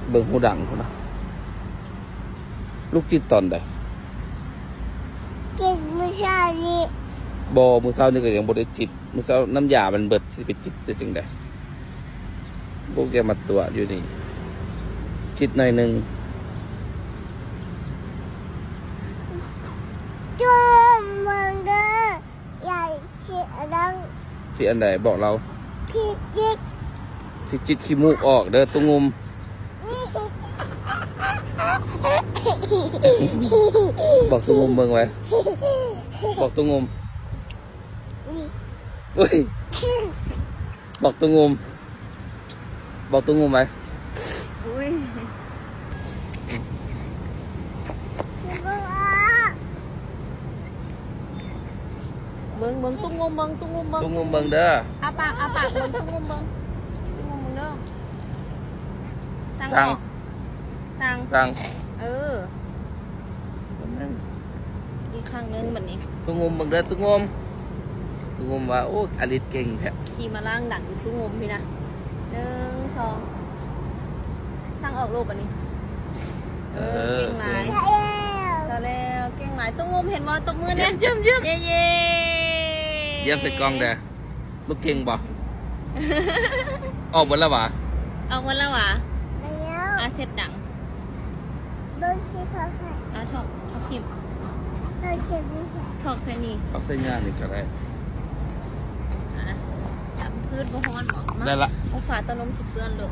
ເບິ່ງຫູດັງພຸ້ນນະ. ລູກຈິດຕອນໃດ? ຈິດມື້ເຊົ້ານີ້. ບໍ່, ມື້ເຊົ້ານີ້ກໍຍັງບໍ່ໄດ້ຈິດ. ມື້ເຊົ້ານ້ຳຢາມັນເບິດ, ຊິໄປຈິດໄດ້ຈັ່ງໃດ? ລູກຢ່າມາຕົວະຢູ່ນີ້, ຈິດໜ້ອຍໜຶ່ງ. ຈຸ້ມເບິ່ງເດີ. ຢາກຊິອັນນັ້ນ. ຊິອັນໃດ? ບອກລາວ. ຊິຈິກ. ຊິຈິກຂີ້ມູກອອກເດີ ຕຸງຸ່ມ. ບອກຕຸງອຸ່ມເບິ່ງໄວ້. ບອກຕຸງອຸ່ມ. ອຸ້ຍ. ບອກຕຸງອຸ່ມ. ບອກຕຸງອຸ່ມໄວ້. ອຸ້ຍ. ເບິ່ງ ເບິ່ງ ຕຸງອຸ່ມເບິ່ງ ຕຸງອຸ່ມເບິ່ງ ຕຸງອຸ່ມເບິ່ງເດີ. ອ້າປາກ ອ້າປາກເບິ່ງ ຕຸງອຸ່ມເບິ່ງ ຕຸງອຸ່ມເບິ່ງເດີ. ສັ່ງ ສັ່ງ ອອກ ສັ່ງ ສັ່ງ. ເອີ. ອີກຄັ້ງໜຶ່ງບັດນີ້ ຕຸງອຸ່ມເບິ່ງເດີ ຕຸງອຸ່ມ. ຕຸງອຸ່ມວ່າ ໂອ້ ອາລິດເກັ່ງແທ້. ຂີ່ມາລ້າງດັງຢູ່ຕຸງອຸ່ມພີ້ນະ. ໜຶ່ງ ສອງ ສັ່ງອອກລູກບັດນີ້. ເອີ ເກັ່ງຫຼາຍ. ເຈົ້າແລ້ວ ເກັ່ງຫຼາຍ. ຕຸງອຸ່ມເຫັນບໍ່? ຕົບມືແດ່. ຢ້ຽມ ຢ້ຽມ ຢ້ຽມ. ເຢ້ ເຢ້. ຢ້ຽມໃສ່ກ້ອງແດ່. ລູກເກັ່ງບໍ່? ອອກເບິດແລ້ວຫວາ? ອອກເບິດແລ້ວຫວາ? ອາ ເຊັດດັງ. ເບິ່ງຊິຖອກໃຫ້. ອາ ຖອກ ຖອກຖິ້ມ. ຖອກໃສ່ນີ້. ຖອກໃສ່ນີ້ ຖອກໃສ່ຫຍ້ານີ້ກໍໄດ້. ອາ ຕຳພືດບໍ່ຮ້ອນບໍ່? ໄດ້ລະ. ໂອ້ ຝາເຕົ້ານົມຊິເປື້ອນເລີຍ.